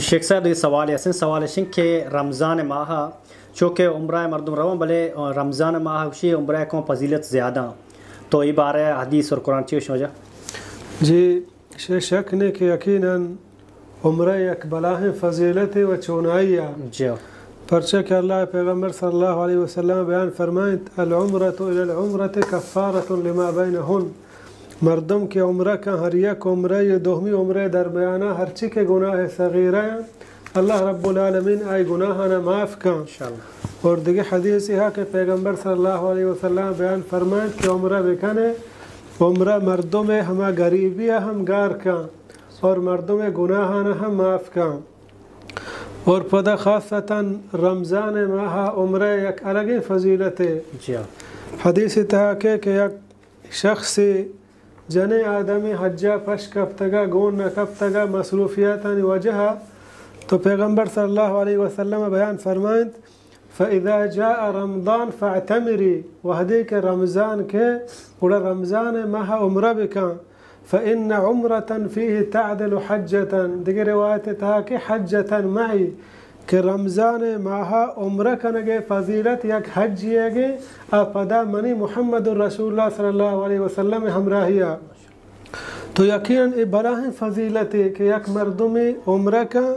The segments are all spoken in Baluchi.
شیخ صاحب، یہ سوال ایسے، سوال ایسے کہ رمضان ماہ چونکہ عمرہ مردم روان، بلے رمضان ماہ وشی عمرہ کو فضیلت زیادہ، تو یہ بارے حدیث اور قرآن چی شوجا؟ جی، شے شک نے کہ یقیناً عمرہ یک بلاہیں فضیلت و چونائی آ۔ جی۔ پرچہ کہ اللہ پیغمبر صلی اللہ علیہ وسلم بیان فرمائنت، العمرة الی العمرة کفارة لما بینہن۔ مردم کہ عمرہ کن، ہر یک عمرہ و دومی عمرہ درمیانا ہرچی کہ گناہ صغیرہ ہیں، اللہ رب العالمین آئی گناہانا معاف کن۔ انشاءاللہ۔ اور دیگہ حدیث ہا کہ پیغمبر صلی اللہ علیہ وسلم بیان فرمائنت کہ عمرہ بکنے، عمرہ مردم ہما غریبی ہم گار کن اور مردم گناہانا ہم معاف کن۔ اور پدا خاصتاً رمضان ماہ عمرہ یک الگیں فضیلت ہے۔ جی ہاں۔ حدیث تہا کہ، کہ یک شخص جنیں آدمی حجا پش کپتگا، گون نہ کپتگا، مصروفیاتانی وجہ، تو پیغمبر صلی اللہ علیہ وسلم بیان فرمائنت، فإذا جاء رمضان فاعتمری، وہدے کہ رمضان کے، گڑا رمضان ماہ عمرہ بکن، فإن عمرة فيه تعدل حجة، دگہ روایت تہا کہ حجة معي، کہ رمضان ماہ عمرہ کنگے فضیلت یک حج یگے، آ پدا منی محمد رسول اللہ صلی اللہ علیہ وسلم ہمراہیا۔ تو یقیناً اے بلاہیں فضیلتے کہ یک مردمے عمرہ کن،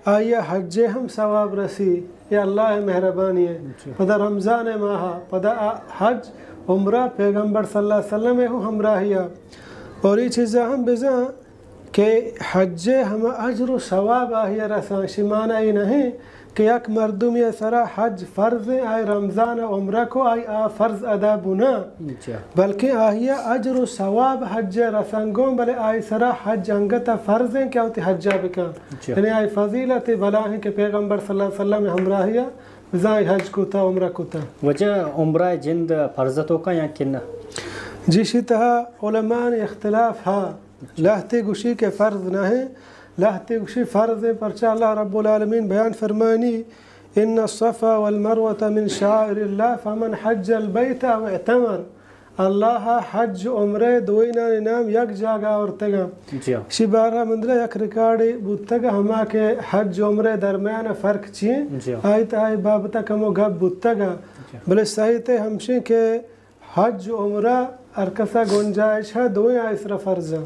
آئی حج ہم ثواب رسی، اے اللہ مہربانی ہے۔ جی۔ پدا رمضان ماہ، پدا آ حج عمرہ پیغمبر صلی اللہ علیہ وسلم ہو ہمراہیا۔ اور یہ چیزا ہم بزاں کہ حج ہما اجر و ثواب آہی رساں، شی معنی ای نہیں کہ یک مردمی سرا حج فرض ہیں، آئی رمضان عمرہ کو، آئی آ فرض ادا بنا، جی۔ بلکہ آہی اجر و ثواب حج رسنگوں، بلے آئی سرا حج انگت فرض ہیں کہ آ وتی حجا بکن۔ جی۔ یعنی آئی فضیلت بلا ہیں کہ پیغمبر صلی اللہ علیہ وسلم ہمراہیا بزاں آئی حج کتا، عمرہ کتا۔ وجہ عمرہ جند فرض تو کا یا کہ نہ؟ جی، شی تہا علماء اختلاف ہا۔ لہتے گوشی کہ فرض نہ ہیں، لہتے گوشی فرض ہیں، پرچہ اللہ رب العالمین بیان فرمانی، ان الصفا والمروة من شعائر اللہ فمن حج البیت او اعتمر۔ اللہ حج عمرہ دوئینانی نام یک جاگہ آورتگا۔ جی ہاں۔ شی بارہ مندرہ یک ریکارڈے بوتگا، ہما کہ حج عمرہ درمیان فرق چی ہیں؟ جی ہاں۔ آئی تہا آئی بابتا کمو گپ بوتگا۔ جی ہاں۔ بلے صحیح تے ہمشیں کہ حج و عمرہ ہر کسا گنجائش ہے، دوئیں آئی سرا فرض ہیں۔